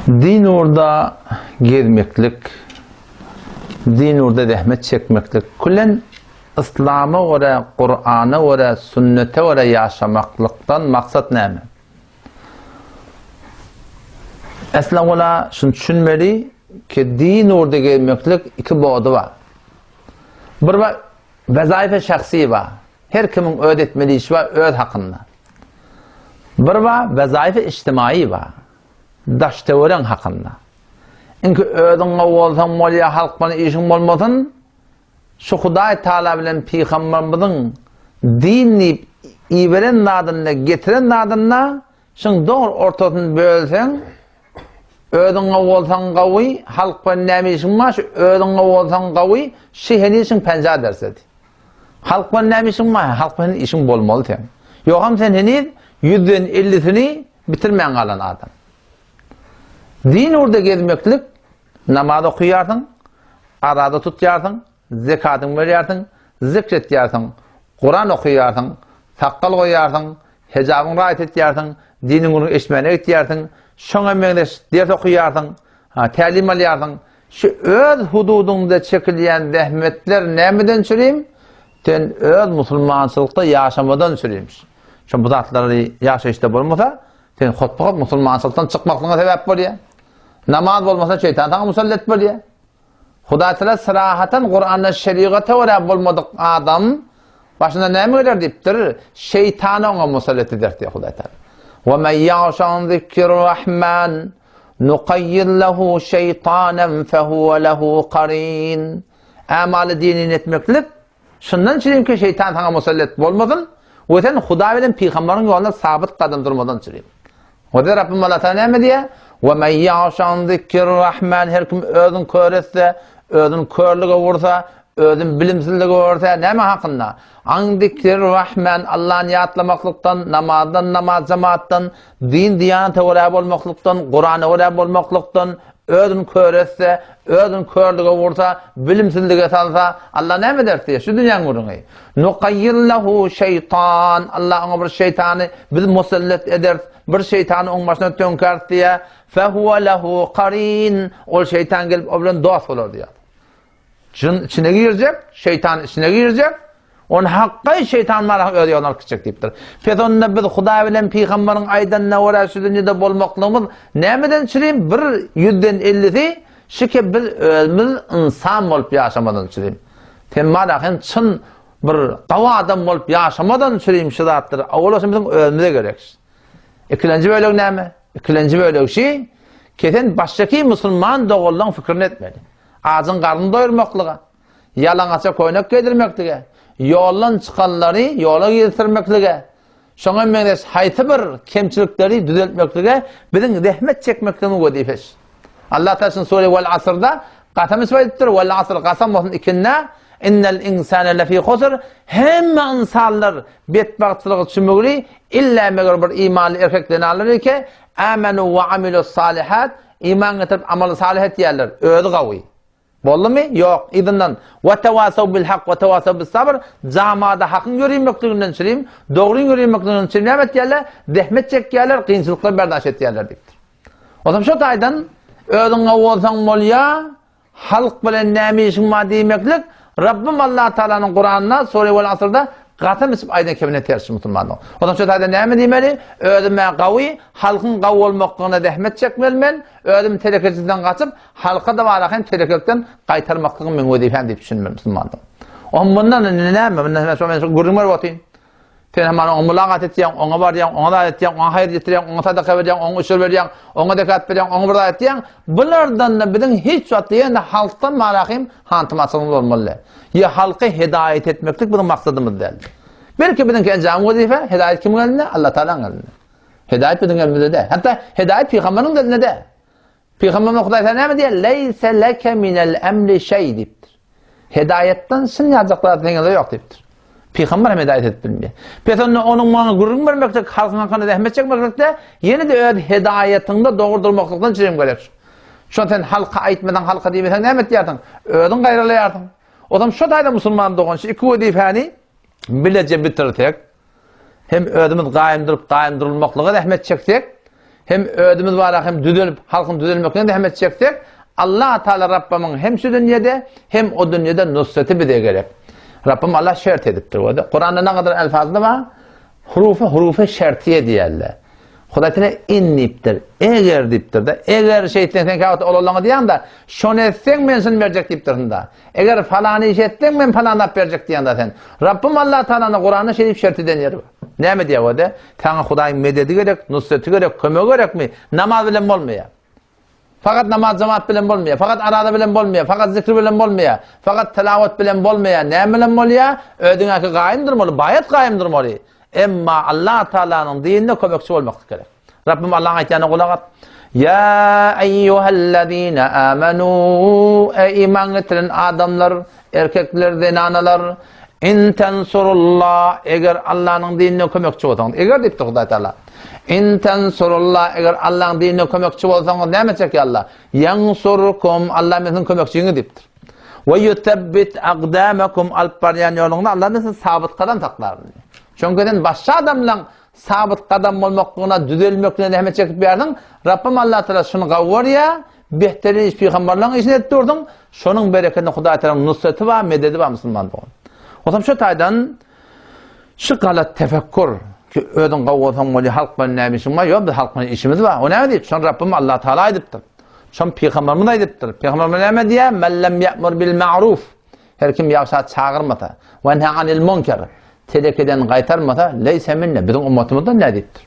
Din ugurda gezmeklik, din ugurda zähmet çekmeklik, külen Yslama görä, Kurana görä, sünnete görä ýaşamaklykdan maksat näme? Esli ola şuny düşünmeli ki din ugurda gezmeklik iki body bar. Bir bar wezaýfe şahsi bar. Her kimiň öz etmeli işi bar öz hakynda. Bir bar wezaýfe içtimai bar. Daş-töwereň hakynda. Iňki özüň gowy bolsaň bolýar, halk bilen işiň bolmasyn. Şu Hudaý Taala bilen pygamberimiziň din diýip iberen zadynda, getiren zadynda şuň dogry ortasyny bölseň, özüň gowy bolsaň gowy, halk bilen näme işiň bar, şu özüň gowy bolsaň gowy, şu heniz şuň penja dersedi. Halk bilen näme işiň bar? Halk bilen işiň bolmaly seň. Ýogsam sen heniz ýüzden ellisini bitirmän galan adam. Din ugurda gezmeklik namaz okaýarsyň, araza tutýarsyň, zekatyňy berýärsiň, zikr etýärsiň, Kuran okaýarsyň, sakgal goýýarsyň, hejabyňy raýat etýärsiň, diniň gürrüňini eşitmäne gitýärsiň, şoňa meňzeş ders okaýarsyň, tälim alýarsyň. Şu öz hududyňda çekilýän zähmetler nämeden çürim? Sen öz musulmançylykda ýaşamadan çürimş. Şo bu zatlary ýaşaýyşda bolmasa, sen hotba-hot musulmançylykdan çykmaklygyňa sebäp bolýar. Namaz bolmasa şeýtan saňa musallat bolýar. Hudaý Teala syrahatan Kuranda şerigata görä bolmadyk adam başyna näme geler diýipdir? Şeýtany oňa musallat eder diýýär Hudaý Teala. Wa men ýaşa an zikrir-Rahman nuqayyid lehu şeýtanen fehuwe lehu karin. Amaly dinini etmeklik şundan çürim ki şeýtan saňa musallat bolmasyn we sen Hudaý bilen pygamberiň ýolunda sabyt gadam durmadan çürim. Onda Rabbim Allah Taala näme diýýär? Wa men ýaşan zikr-Rahman her kim özün kör etse, özün körlüge ursa, özün bilimsizlige ursa, näme hakynda? An zikr-Rahman Allahny ýatlamaklykdan, namazdan, namaz jemaatdan, din diýanete görä bolmaklykdan, Kurana görä bolmaklykdan, özün kör etse, özün körlüge ursa, bilimsizlige salsa, Allah näme eder diýýär? Şu dünýäň gürrüňi. Nuqayyir lehu şeýtan, Allah oňa bir şeýtany biz musallat ederis, bir şeýtany oň başyna töňkäris diýýär. Fehuve lehu karin, ol şeýtan gelip o bilen dost bolar diýýär. Jyn içine girjek, şeýtan içine girjek, ony hakgaý şeýtan bar öz ýoluna alyp gitjek diýipdir. Pes onda biz Hudaý bilen pygamberiň aýdanyna görä şu dünýede bolmaklygymyz nämeden çürim? Bir ýüzden ellisi şike biz özümiz ynsan bolup ýaşamadan çürim. Sen bar hem çyn bir gawy adam bolup ýaşamadan çürim şu zatlar. Owal şo biziň özümize gerek. Ikilenji bölek näme? Ikilenji bölek şi, kesen başdaky musulman doganlaryň fikirini etmeli. Ajyň garnyny doýurmaklyga, ýalaňaça köýnek geýdirmeklige, ýoldan çykanlary ýola girdirmeklige, şoňa meňzeş haýsy bir kemçilikleri düzeltmeklige biziň zähmet çekmekligimiz wezipesi. Allah Taala şuny sure Wal Asrda kasam içip aýdypdyr, Wal Asr kasam bolsun ikindä, innel insane lefî husr, hemme ynsanlar betbagtçylyga çümügli, illa meger bir imanly erkek zenanlar eke, amenu we amilus salihat, Iman getirip amaly salyh etýärler, özi gawy. Boldumy? Ýok. Yzyndan we tewasaw bil hak we tewasaw bis sabr, jamada hakyň ýöremekliginden çürim, dogryň ýöremekliginden çürim näme etýärler? Zähmet çekýärler, kynçylyklar berdaş etýärler diýipdir. Onsoň şo taýdan özüň gawy bolsaň bolýa, Halk bilen näme işiň bar diýmeklik Rabbim Allah Taalanyň Kuranda Sure Wal Asrda gasam içip aýdan kebine ters musulmanlyk. Ondan şu taýda näme diýmeli? Özüm-ä gawy, halkyň gawy bolmaklygyna zähmet çekmeli men, özüm telekeçilikden gaçyp, halka-da bara hem telekelikden gaýtarmaklygym meň wezipem diýip düşünmeli musulmanlyk. Oňa mundan näme? Mundan men şu gürrüň berip otyryn. Sen hem oňa mulagat etýäň, oňa barýaň, oňa zat etýäň, oňa haýyr ýetirýäň, oňa sadaka berýäň, oňa üşür berýäň, oňa zekat berýäň, oňa bir zat etýäň. Bulardan-da biziň hiç wagt ýene halkdan marahym hantamaçylygymyz bolmaly däl. Ýa halky hedaýat etmeklik biziň maksadymyz däl. Belki biziňki enjam wezipe, hedaýat kimiň elinde? Allah Taalanyň elinde. Hedaýat biziň elimizde däl. Hatda hedaýat pygamberiň elinde däl. Pygamberimiz Hudaý Taala näme diýýär? Leýse leke minel emri şeý diýipdir. Hedaýatdan şyn ýaljak zat seňede ýok diýipdir. Pygamber hem hedaýat edip bilmeýär. Pes onda onuň maňa gürrüň bermeklik, halkyň hakyna zähmet çekmeklikde ýene-de öz hedaýatyňda dogry durmaklykdan çirim gerek. Şo sen halka aýtmasaň, halka diýmeseň näme etýärsiň? Özüň gaýralaýarsyň. O zaman şo taýda musulman dogan şu iki wezipäni bileje bitirsek, hem özümiz gaýym durup, gaýym durulmaklyga zähmet çeksek, Hem özümiz bara hem düzelip, halkyň düzelmekine zähmet çeksek, Allah Taala Rabbymyň hem şu dünýede, hem o dünýede nusreti bize gerek. Rabbym Allah şert edipdir. Kuranda ne kadar elfazda bar? Hurufa hurufa şertiye diýerler. Hudaý Teala in diýipdir. Eger diýipdir-de. Eger şeýtseň sen käwagt olanlaňa diýýäň-de, şony etseň men şuny berjek diýipdirsiň-de. Eger falany iş etseň men falany alyp berjek diýýäň-de sen. Rabbym Allah Taalanyň Kuranda şeý diýip şert eden ýeri bar. Näme diýýär o-da? Saňa Hudaýyň mededi gerek, nusreti gerek, kömegi gerekmi? Namaz bilen bolmaýar. Fakat namaz jemaat bilen bolmaýar, fakat araza bilen bolmaýar, fakat zikr bilen bolmaýar, fakat tilawat bilen bolmaýar. Näme bilen bolýar? Özüňäki gaýym durmaly, baýat gaýym durmaly. Emma Allah Taalanyň dinine kömekçi bolmaklyk gerek. Rabbim Allah'yň aýtýanyna gulak as. Ya eyyuhellezine amanu ey iman getiren adamlar, erkekler, zenanalar, In tensurullah eger Allanyň dinine kömekçi bolsaňyz, eger diýipdir Hudaý Taala. In tensurullah eger Allanyň dinine kömekçi bolsaňyz näme etjek ýa Allah? Ýansurkum Allah men siziň kömekçiňiz diýipdir. We yutebbit aqdamakum alyp barýan ýoluňda Allah men sizi sabyt gadam saklar. Çünki sen başga adamlaň sabyt gadam bolmaklygyna, düzelmekligine zähmet çekip ýardyň. Rabbim Allah Taala şuny gawy görýär. Behterin iş pygamberleň işini edip durduň. Şonuň berekedine Hudaý Taalanyň nusreti bar, mededi bar musulman dogan. Otam şu taýdan şu galat tefekkur ki özüň gawy bolsaň bolýar, halk bilen näme işiň bar? Ýok, biz halk bilen işimiz bar. O näme diýip? Şony Rabbim Allah Taala aýdypdyr. Şony pygamberimiz aýdypdyr. Pygamberimiz näme diýýär? Men lem ya'mur bil ma'ruf. Her kim ýagşa çagyrmasa, we neha anil munker, telekeden gaýtarmasa, leýse minne, biziň ummatymyzdan däl diýipdir.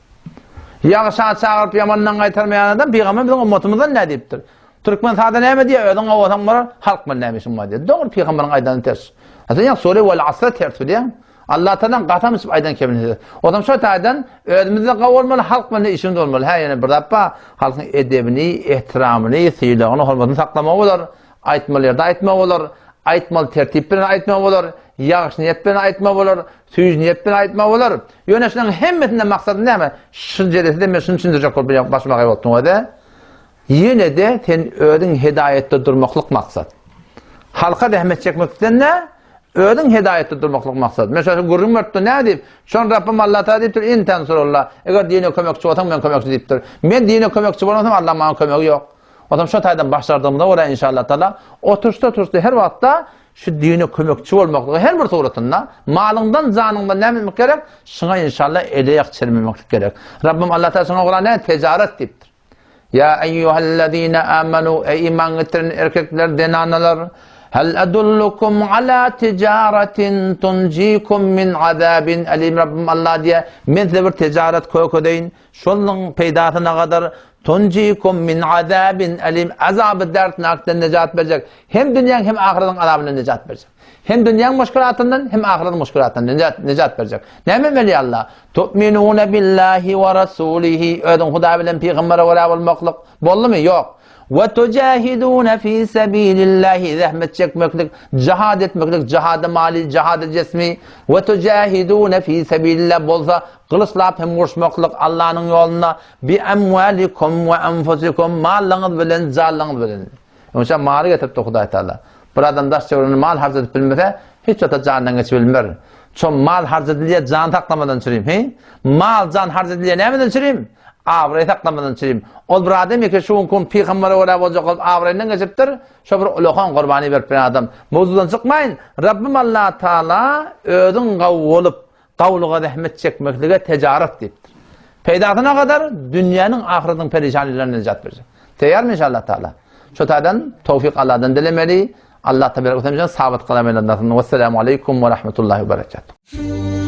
Ýagşa çagyryp ýamandan gaýtarmaýan adam pygamber biziň ummatymyzdan däl diýipdir. Türkmen sada näme diýýär? Özüň gowasaň bolar, halk bilen näme işiň bar diýýär. Dogry pygamberiň aýdany ters. Sen ýa sure wal asra ters bilýäň. Allah talan gasam içip aýdan kebini söz. Otam şo taýdan özümizde gawy bolmaly, halk bilen işimiz bolmaly. Hä ýene bir zat bar. Halkyň edebini, ehtiramyny, sylagyny, hormatyny saklamaly bolar. Aýtmaly ýerde aýtmaly bolar. Aýtmaly tertip bilen aýtmaly bolar. Ýagşy niýet bilen aýtmaly bolar. Süýji niýet bilen aýtmaly bolar. Ýöne şunuň hemmesinde maksady näme? Şu jelesede men şuny düşündirjek bolup başyma gaýyp bolupdym öde. Ýene-de sen özüň hedaýatda durmaklyk maksat. Halka zähmet çekmekden-de özüň hedaýatda durmaklyk maksat. Men şo gürrüň beripdim, näme diýip? Şon Rabbim Allah Taala diýipdir, in tensurullah. Eger dine kömekçi bolsaň, men kömekçi diýipdir. Men dine kömekçi bolmasam, Allah maňa kömegi ýok. Onsoň şo taýdan başardygymyza görä inşallah taala oturyşda-oturyşda her wagtda şu dine kömekçi bolmaklygy her bir suratynda malyňdan, janyňdan näme etmek gerek? Şuňa inşallah ele-ýak çelmemeklik gerek. Rabbim Allah Taala şuňa görä näme tejaret diýipdir. Ýa eýýuhellezine amanu eý iman getiren erkekler, zenanalar Hal adullukum ala tijaratin tunjikum min azabin alim Rabbim Allah diýe men size bir tijaret kökedeýin şonuň peýdasy nagadar tunjikum min azabin alim azaby dertnakdan nejat berjek hem dünýäň hem ahyretiň azabyndan nejat berjek Hem dünýäň muşkilatyndan, hem ahyretiň muşkilatyndan nejat, nejat berjek. Näme etmeli Allah? Tu'minune billahi we rasulihi. Özüň Hudaý bilen pygambere görä bolmaklyk boldumy? Ýok. We tujahidune fi sabilillahi. Zähmet çekmeklik, jihad etmeklik, jihad mali, jihad jesmi. We tujahidune fi sabilillah bolsa gylyçlap hem uruşmaklyk Allahnyň ýolunda bi amwalikum we anfusikum mallaňyz bilen, janlaňyz bilen. Onuň üçin maly getiripdir Hudaý Taala. Bir adam daş töwereginde mal harç edip bilmese, hiç wagtda jandan geçip bilmer. Şo mal harç edilýär jan saklamadan çürim, he? Mal jan harç edilýär nämeden çürim? Abraý saklamadan çürim. Ol bir adam eke şu gün pygambere görä boljak bolup abraýyndan geçipdir. Şo bir ulakan gurbany berip bilen adam. Mowzudan çykmaýyn. Rabbim Allah Taala özüň gawy bolup, Gawluga zähmet çekmeklige tejaret diýipdir. Peýdasyna gadar dünýäniň ahyretiň perişanlygyndan nejat berjek. Teýýarmy inşallah taala? Şu taýdan towfik Allahdan dilemeli. Allah tebarek we teala sabyt kalamelerden. Wesselamu aleýkum we rahmetullahi we berekatuh.